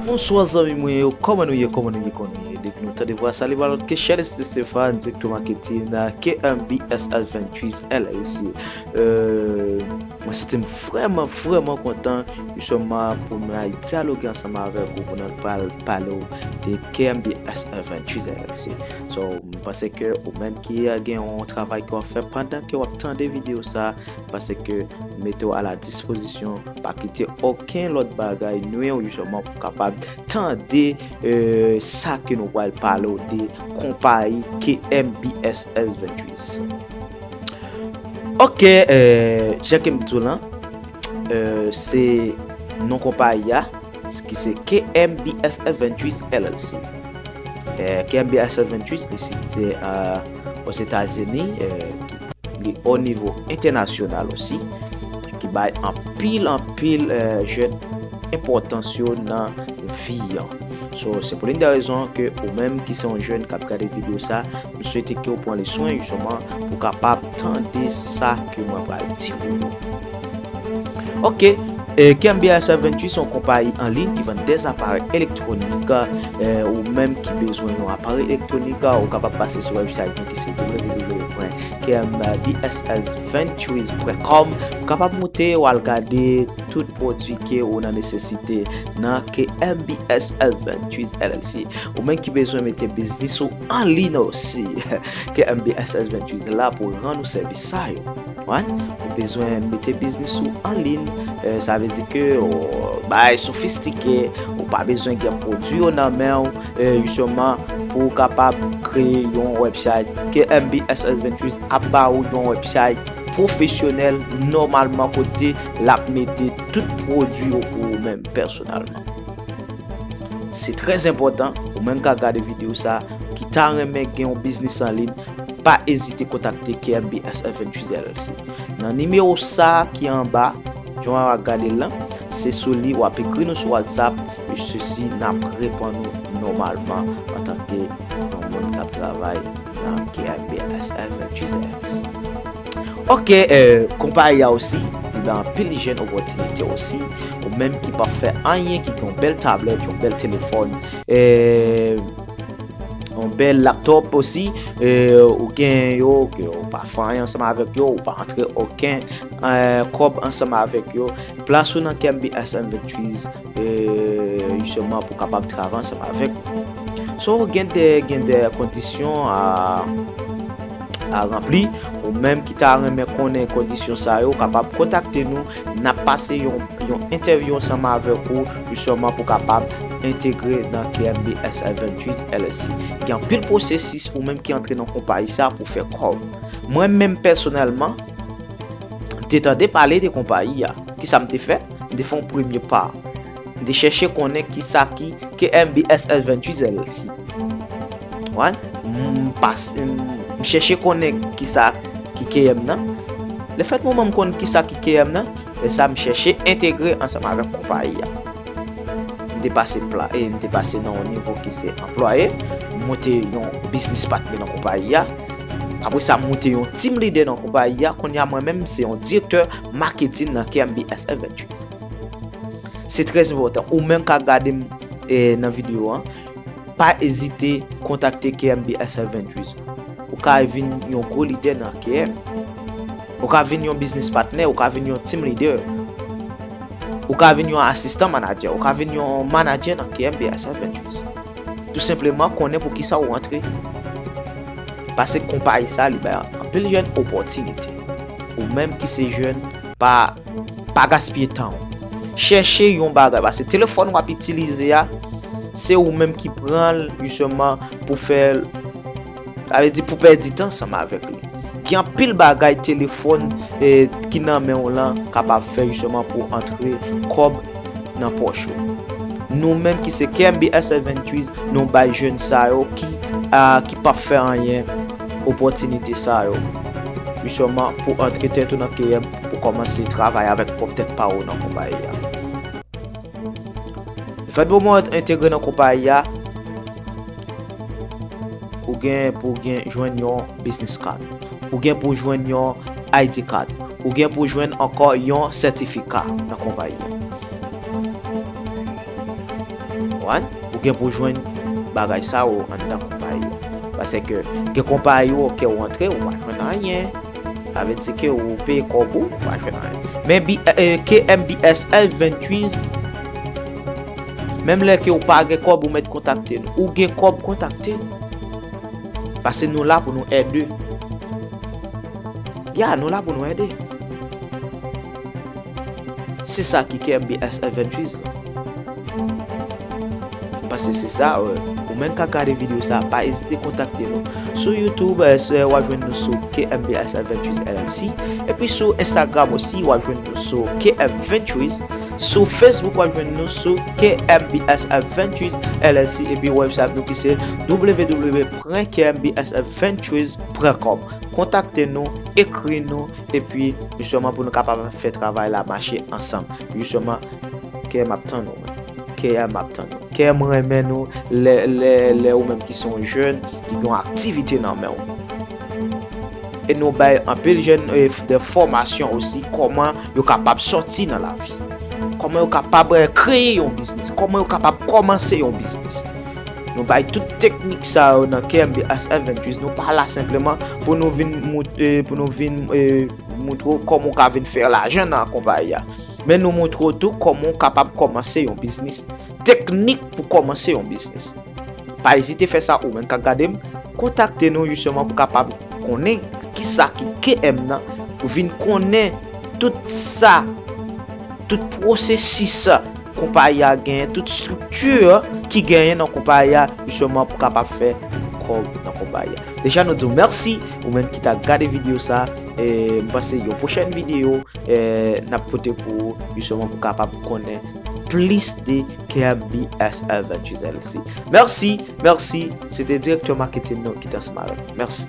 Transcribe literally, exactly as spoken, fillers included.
Bonswa zanmi mwen yo, kòman nou ye, kòman nou ye, kòman nou ye? Depi nou tande vwa sa, li pa lòt ke Charles Stéphane, direktè marketing K M B S Adventures L L C. Euh, mwen santi m vrèman, vrèman kontan, jisteman, pou mwen al dyaloge ansanm avèk ou, pou nou pral pale w de K M B S Adventures L L C. So, mwen panse ke ou menm ki gen yon travay ke w ap fè pandan ke w ap tande videyo sa, paske mete w a la dispozisyon, pa kite okenn lòt bagay nwi w, jisteman, pou w kapab tande, euh, sa ke nou pral pale w de konpayi K M B S Adventures. Ok, euh, jan ke m di w lan, euh, se non konpayi a, ki se K M B S Adventures L L C. Euh, K M B S Adventures, li site, euh, Ozetazini, euh, ki, li o nivo entènasyonal osi, ki bay anpil, anpil, euh, jèn enpòtans yo nan vi an. So, se pou l'une des raisons ke ou menm ki se yon jèn k ap gade videyo sa, m swete ke w pran le swen, jisteman, pou w kapab tande sa ke mwen pral di w yo. Ok, eh, K M B S Adventures se yon konpayi an liy ki vann dèzaparèy elektwonik. Eh, ou menm ki bezwen yon aparèy elektwonik, ou kapab pase sou website nou ki se W W W pwen K M B S adventures pwen com. Ou kapab moute, w al gade tout pwodui ke ou nan nesesite nan K M B S Adventures L L C. Ou menm ki bezwen mete biznis ou an liy osi, K M B S Adventures la pou rann ou sèvis sa yo. Right? Ou bezwen mete biznis ou an liy, eh, sa vle di ke, oh, bagay sofistike, ou pa bezwen gen pwodui yo nan men w, eh, jisteman, pou w kapab kreye yon website. K M B S Adventures ap ba ou yon website pwofesyonèl, nòmalman, kote l ap mete tout pwodui yo pou ou menm pèsonèlman. Se trè enpòtan, ou menm k ap gade videyo sa, ki ta renmen gen yon biznis an liy, pa ezite kontakte K M B S Adventures L L C. Nan nimewo sa ki anba, jan w ap gade l lan, se sou li w ap ekri nou sou WhatsApp, e sesi n ap reponn ou nòmalman antanke yon moun k ap travay nan K M B S Adventures L L C. Ok, eh, konpayi a osi, li ba anpil jèn opòtinite osi, ou menm ki p ap fè anyen, ki gen yon bèl tablèt, yon bèl telefòn, eh, yon bèl laptop osi, eh, ou gen yo, ke ou pa fè anyen ansanm avèk yo, ou pa antre okenn, eh, kòb ansanm avèk yo. Plas ou nan K M B S Adventures, eh, jisteman pou kapab travay ansanm avèk. So, gen de, gen de kondisyon a, a ranpli. Ou menm ki ta renmen konnen kondisyon sa yo, kapab kontakte nou. N ap pase yon, yon entèvyou ansanm avèk ou, jisteman pou kapab entegre nan K M B S Adventures L L C. Gen anpil pwosesis ou menm ki antre nan konpayi sa pou fè kòb. Mwen menm pèsonèlman, m te tande pale de konpayi a. Kisa m te fè? M te fè yon premye pa. M te chèche konnen kisa ki K M B S Adventures L L C. Right? M pas-, m, m chèche konnen kisa ki K M nan. Lefèt mwen menm konn kisa ki K M nan, e sa m chèche entegre ansanm avèk konpayi a. M te pase pla-, e m te pase nan yon nivo ki se anplwaye, m monte yon business partner nan konpayi a. Apre sa, m monte yon team leader nan konpayi a. Kounye a, mwen menm, se yon direktè marketing nan K M B S Adventures. Se trè enpòtan. Ou menm k ap gade m, eh, nan videyo an, pa ezite kontakte K M B S Adventures. Ou ka vin yon gwo lidè nan K M. Ou ka vin yon business partner, ou ka vin yon team leader. Ou ka vin yon asistan manager, ou ka vin yon manager nan K M B S Adventures. Tou senpleman, konnen pou kisa ou antre. Paske konpayi sa, li bay anpil jèn opòtinite. Ou menm ki se jèn, pa, pa gaspiye tan w. Chèche yon bagay, paske telefòn w ap itilize a, se ou menm ki pran l, jisteman, pou fè l, sa vle di pou pèdi tan ansanm avèk li. Gen anpil bagay telefòn, eh, ki nan men w lan kapab fè jisteman pou antre kòb nan pòch ou. Nou menm ki se K M B S Adventures, nou bay jèn sa yo ki, ah, ki p ap fè anyen, opòtinite sa yo, jisteman pou antre tèt ou nan K M, pou kòmanse travay avèk pwòp tèt pa ou nan konpayi a. Lefèt pou mwen entegre nan konpayi a, Ou gen pou w gen jwenn yon business card. Ou gen pou w jwenn yon I D card. Ou gen pou w jwenn ankò yon sètifika nan konpayi an. Ou gen pou w jwenn bagay sa yo anndan konpayi an. Paske gen konpayi yo ke w antre, ou pa jwenn anyen. Sa vle di ke ou peye kòb ou, ou pa jwenn anyen. Men K M B S L ventwiz, menm lè ke ou pa gen kòb, ou mèt kontakte nou. Ou gen kòb, kontakte nou. Paske nou la pou nou ede. Ya, nou la pou nou ede. Se sa ki K M B S L ventwiz la. M panse se sa, ou menm k ap gade videyo sa, pa ezite kontakte nou. Sou YouTube, w ap jwenn nou sou K M B S L ventwiz L L C. Epi sou Instagram osi, w ap jwenn nou sou K M ventwiz. Sou Facebook, w ap jwenn nou sou K M B S L ventwiz L L C. Epi website nou ki se W W W pwen K M B S L ventwiz pwen kòm. Kontakte nou, ekri nou, epi jistèman pou nou kapab fè travay la mache ansanm. Jistèman, K M ap tann ou, man. K M ap tann ou. K M renmen nou lè, lè, lè ou menm ki se yon jèn, ki gen yon aktivite nan men w. E nou bay anpil jèn, e, de fòmasyon osi, kòman yo kapab sòti nan lavi. Kòman yo kapab, e, kreye yon biznis. Kòman yo kapab kòmanse yon biznis. Nou bay tout teknik sa yo nan K M B S L ventwiz. Nou pa la senpleman pou nou vin mout-, e, pou nou vin, e, moutre w kòman w ka vin fè lajan nan konpayi a. Men nou moutre w tou kòman w kapab kòmanse yon biznis, teknik pou kòmanse yon biznis. Pa ezite fè sa, ou menm k ap gade m, kontakte nou jistèman pou kapab konnen kisa ki K M nan, pou vin konnen tout sa, tout pwosesis konpayi a genyen, tout estrikti ki genyen nan konpayi a, jistèman pou kapab fè kòb nan konpayi a. Deja nou di w mèsi, ou menm ki ta gade videyo sa, e m panse yon pwochèn videyo, e, n ap pote pou ou, jistèman pou kapab konnen plis de K M B S L ventwiz L L C. Mèsi, mèsi, se te direktè maketin nou ki te ansanm avè m. Mèsi.